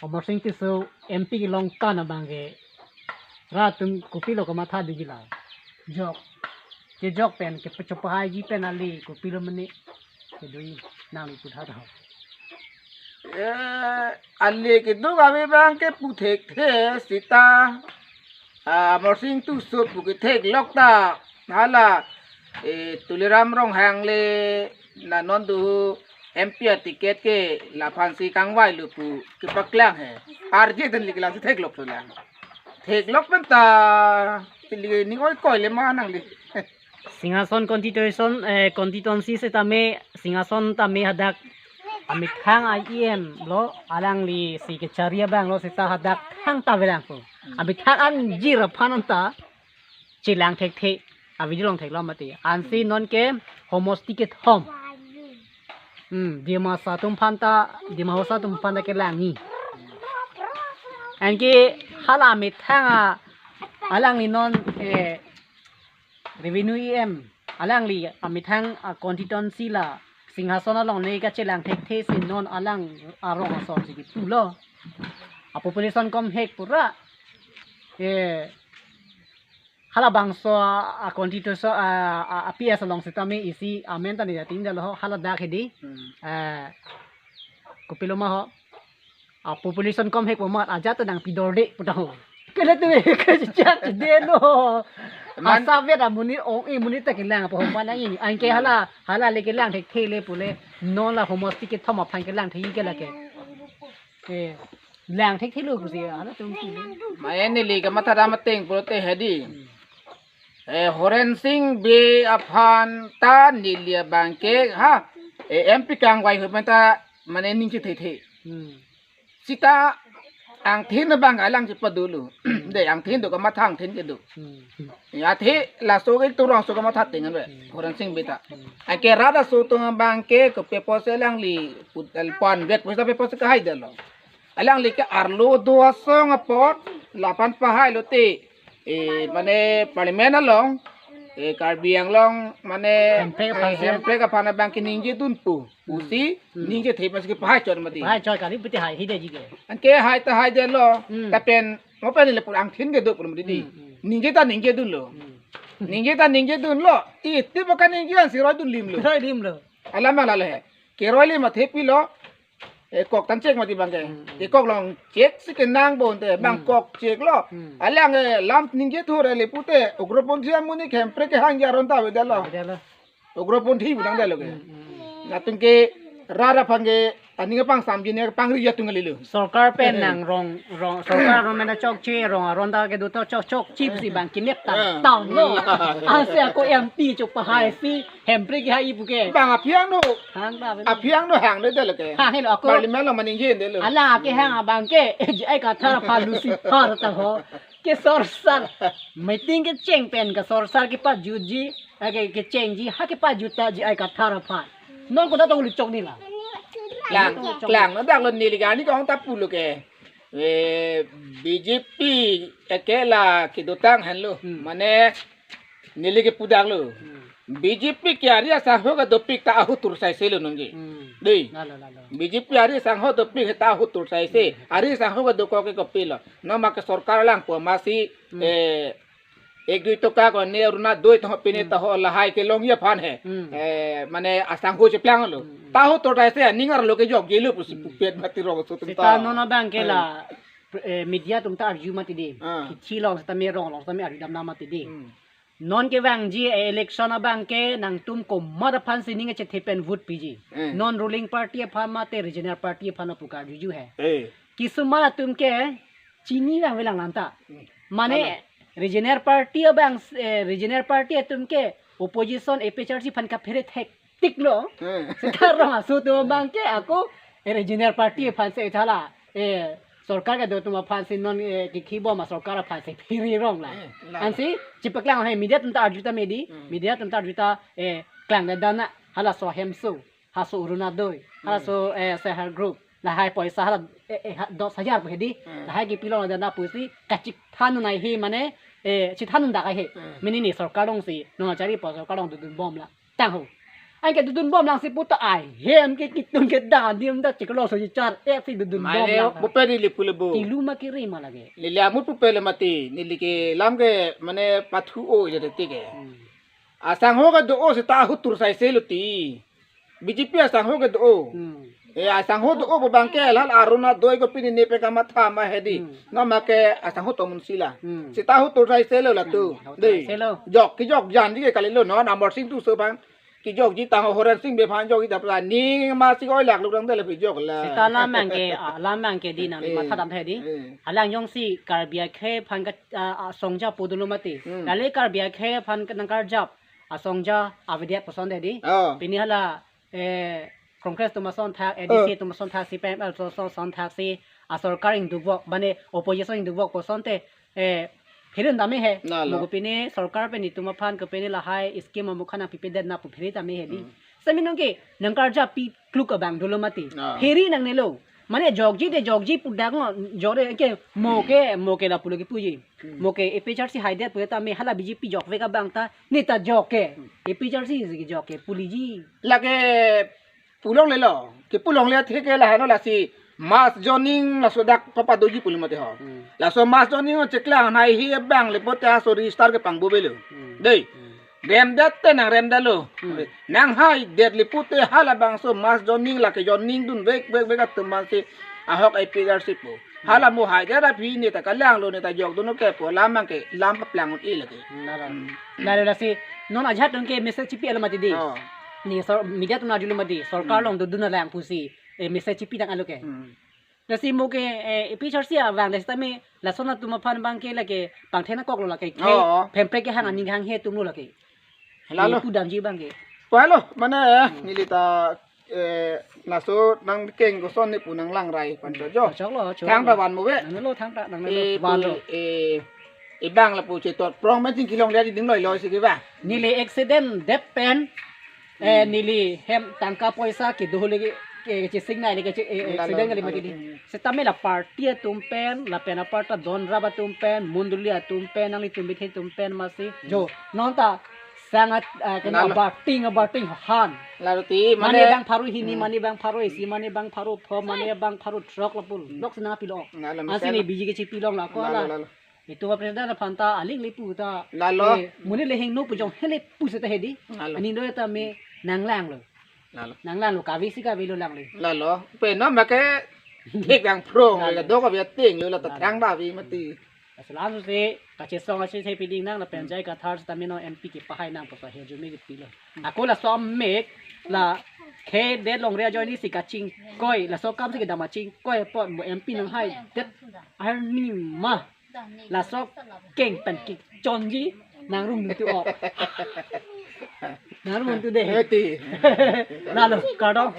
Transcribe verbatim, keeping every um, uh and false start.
Amarsing Tisso M P kelong kan abang ke rat atum kopilo kamatha digi la. Jok. Kejok pen kepachopahaiji pen ale kopilo mene. Kedui nangli putha tha. Eh, ale keduk ave abang ke pu thekthe seta. Ah, Amarsing Tisso pu ketheklok ta. Hala, eh, Tuliram Ronghang le na non do M P a ticket ke laphan si kangvai lo pu kepaklang he. Arje den le kelang si theklok so lang. Theklok pen ta pili ning oi koi le ma nangli. Singhason constitution, eh, constituency setame, Singhason tame hadak amethang a E M lo, alangli si kechari abang lo seta hadak thangta avelang pu. Amethang anjir aphan anta chelang thekthe, a video long theklong mati. Ansi non ke homosti kethom. Hmm, Dimasa atum aphan ta, Dima Hasao atum aphan ta kelang ni. Anke hala amethang a, alangli non, eh, revenue E M, alangli amethang a constituency la Singhason along ne kachelang thekthe si non alang arong asor si kipulo. A population kom hek pura. Eh, halabangso a, a constituency a, a, a P S along setame isi amen ta ne jating dalo ho, hala dak hedi. Hmm. Eh, kopilo ma ho. A population kom hek pomat ajat ta nangpidorde puta ho. Kele tu ke chak de no. Man- Asa vet amonit ong-e monit ta kelang apa ho manang ini. Anke hala, hala le kelang thekthe le pule. Non la homosti kethom aphan kelang thekji ke lake. Eh, lang thekthelo pusi, ano tum ki. Mayan neli kamatha dam ateng pulote hedi. Hmm. Eh, Horensing Bey aphan ta neli abang ke, ha, eh, M P kangvai hu pen ta mane ning chethethe. Hmm. Seta angthin abang alang chepadolo. De angthin do kamatha angthin kedo. Hmm. Ya the laso ke turang so kamatha tengan be. Hmm. Horensing Bey ta. Hmm. Anke rat aso atum abang ke kopi apotsi alangli put alpan vek pusi ta pi apotsi kahai detlo. Alangli ke arlo do asong apot laphan pahai lote. Eh, mane parliament along, eh, Karbi Anglong mane Hemprek eh, aphan si. Hemprek aphan abang ke ningje dun pu. Pusi Hmm. ningje the pusi kepahai chot mati. Pahai chot kali piti hai hide ji ke. Anke hai ta hai detlo. Hmm. Lapen mo pen le pura angthin kedo pura mati. Hmm, hmm. Ningje ta ningje dunlo. Hmm. Ningje ta ningje dunlo. Iti bukan ningje an si roi dun limlo. Roi limlo. Alam ala le. Keroi lim athe pilo. Eh, kok tan chek mati abang ke. Hmm, hmm. Eh, kok long chek si kenang bonte, abang Hmm. kok cheklo. Hmm. Alang eh, lam ningje thur le pute, ugroponthi amonit Hemprek kehang aron ta avedetlo. Avedetlo. Ugroponthi pu nangdetlo ke. Hmm, hmm. Latum ke rat aphan ke aning pangsamji ne pangri atum kalilo. Sorkar pen Eh. nang rong, rong, sorkar rong mena chokche, rong aron ta kedo to chok, chokche si abang kinep tam, Eh. tam lo. Hmm. Ansi ako M P chopahai si, Hemprek kehai pu ke. Bang aphi angno. Hang ta pen. Aphi angno hang detlo ke. Hang helo ako. Parliament along maningje detlo. Ala ke hang abang ke. J I Kathar aphan Lucifer ta ho. Ke sorsar. Meeting kecheng pen ke sorsar kepajutji. Ake kechengji. Ha kepajut ta J I Kathar aphan. Non koda tong luchok nila. Klang, klang. No dak lo neli kani kong ta pulo ke. Eh, B J P eke la kedotang henlo. Hmm. Mane neli ke pudak lo. Hmm. B J P ke ari asangho kedopik ta ahut tur saise lo nungji. Hmm. Dei. Lalo, lalo. B J P ari asangho dopik ta ahut tur saise. Hmm. Ari asangho kedokok ke kopilo. No ma ke sorkar lang po masi, Hmm. eh, ek dui toka ko ne Orunodoi to pine Hmm. ta ho lahai kelongji aphan he. Hmm. Eh, mane asangho cheplanglo. Hmm. Ta ahut tur saise aning arlo kejokjelo pusi Hmm. pupet mati rong so Seta tumta. non abang ke la, Hmm. eh, media atum ta arju mati dei. Ah. Kithi long setame rong long setame arju dam dam mati dei. Hmm. Non kevangji, eh, election abang ke nangtum komat aphan si ning chethe pen vote piji. Eh. Non ruling party aphan mate regional party aphan apu karjuju he. Eh. Kisuman atum ke chini vang velang lanta. Hmm. Mane Ano? regional party abang, eh, regional party atum ke opposition A P H L C aphan kaphere thek tiklo. Hmm. Seta rong aso atum abang ke ako, eh, regional party aphan si thala. Eh, sorkar kedo atum aphan si non, eh, kikhi bom a sorkar aphan si phiri rong la. Hmm, la, la. Ansi chepaklang he media atum ta arju ta medi, Hmm. media atum ta arju ta, eh, klang da dana halaso Hemso, halaso Orunodoi, Hmm. halaso, eh, self help group. Lahai poisa hala, eh, eh, ha, dos hajar pu hedi. Hmm. Lahai kipilong dana pusi kachik thanun ai he mane, eh, chithanun dak ai he. Hmm. Mini ni sorkar along si, non chari po sorkar along dudun bom la. Tang ho. Anke dodun bom lang si puta ai. Hem ke kitun ke dan dim da chiklo so chichar. Eh si dodun bom Mane lang. Pupe neli pu le bo. Kilu ma kiri ma lagi. Neli amut pupe le mati. Neli ke lam ke mane pathu o jate tike. Hmm. Asangho ke do-o seta ahut tur sai se lo ti. B J P asangho ke do-o. Hmm. Eh, asangho do-o pu abang ke lal Aruna doi ko pini ne pe kamatha ma hedi. Hmm. Nama ke asangho tomun sila. Hmm. Seta ahut tur sai se lo la tu. Hmm, ahut Dei. Sai se lo. Jok, kijok jan di ke kali lo non Amar Sing tu so bang. Kijokji tang Horen Sing Bey aphan jokji dap la ning ma si oi lak luk dang dele pi jok la. Seta lam abang ke, ah, lam abang ke di nang Eh, matha dam the di. Eh. Alang jongsi Karbi akhei aphan ke, ah, ah, asongja pu dolo mati. Hmm. Lale Karbi akhei aphan ke nangkarjap asongja avedet puson the di. Oh. Pini hala, eh, Congress atum asonthak, A D C Oh. atum asonthak, C P I M L atum asonthak si asorkar ingdukvok, mane opposition ingdukvok puson te, eh, pherin tame he. Lalo. Mo kopine sorkar pen itum aphan kopine lahai scheme amukha nangpipedet na pu pheri tame he di. Hmm. Semi nong ke nangkarjap pi kluk abang dolo mati. Ah. Pheri nangnelo. Mane jokji de jokji pu dak ngo jore ke mo ke, mo ke lapulo kipuji. Hmm. Mo ke A P H R C haidet pu tame hala B J P jokvek abang ta ne ta jok ke. Hmm. A P H R C si jok ke puliji. Lake pulonglelo, kipulongle thik ke lahenlo lasi mass joining laso dak papadoji puli mati ho. Hmm. Laso mass joining o cheklang nai hi abang le pote aso register ke pangbo belo. Hmm. Dei. Hmm. Remdet te nangremdetlo. Hmm. Nanghaidet le pote halabangso mass joining lake joining dunvek vek vek atum abang si ahok A P H R C pu. Hala mo haidet aphi ne ta kalanglo ne ta jokdunlo ke pu lam abang ke lam paplang un-e lake. Hmm, lalo. Hmm. Lalo lasi non ajat dong ke message chipi alo mati di. Oh. Ne sor media atum arjulo mati. Sorkar Hmm. along dodun alang pusi, eh, message chipi tang alo ke. Hmm. Lasi mo ke, eh, A P H R C abang lasi tame lason atum aphan abang ke lake pangthek nangkoklo lake. Oh. Phemprek kehang aning hanghe atumlo lake. Lalo. Pudamji abang ke. Palo, mane, Hmm. neli ta, eh, laso nangkeng koson ne pu nanglang rai pan Hmm. chojo. Choklo, choklo. Thangta van mo be. Nangnelo thangta, nangnelo Eh, van pu, lo. eh, ibang lapu chetot prong men sing kilongle di ding loi loi si ke ba. Neli accident det pen, eh, Hmm. neli hem tangka poisa kedo le ke, ke, kechesing nai le ke che-, eh, Lalo. accident kali mati di. Hmm. Setame la party atum pen, lapen aparta don rap atum pen, mondoli atum pen, nanglitum bithe atum pen masi. Hmm. Jo, non ta sang at, ah, kena Lalo. abating, abating han. Lalo ti, Mane mane abang pharo hini, Hmm. mane abang pharo isi, mane abang pharo pho, mane abang pharo throk lapu. Hmm. Lok sina pilo. Lalo, Ansi misal. ne B J P kechipilong la ko Lalo, la. lalo. Itum apresident aphan ta aling le pu ta. Lalo. Eh, monit le hingno pu jong hele pu seta he di. Lalo. Ani do ta me nanglanglo. Lalo. Nanglanglo, kave si kavelo lang le. Lalo. Pen no make thik abang prong Lalo. le do kave ting lo la ta Lalo. thangta ave mati. Asal aso se kachesong ase se piding nang lapen Hmm. J I Kathar setame non M P kepahai nang pusi hirjume kepilo. Hmm. Ako laso amek la khei det longri ajoine si kachingkoi, laso akam si kedam achingkoi apot mo M P nanghaidet arni ma. Laso keng pen kechonji nangrumdun tu o. Nangrumdun tu de. Eti. Lalo, kardom.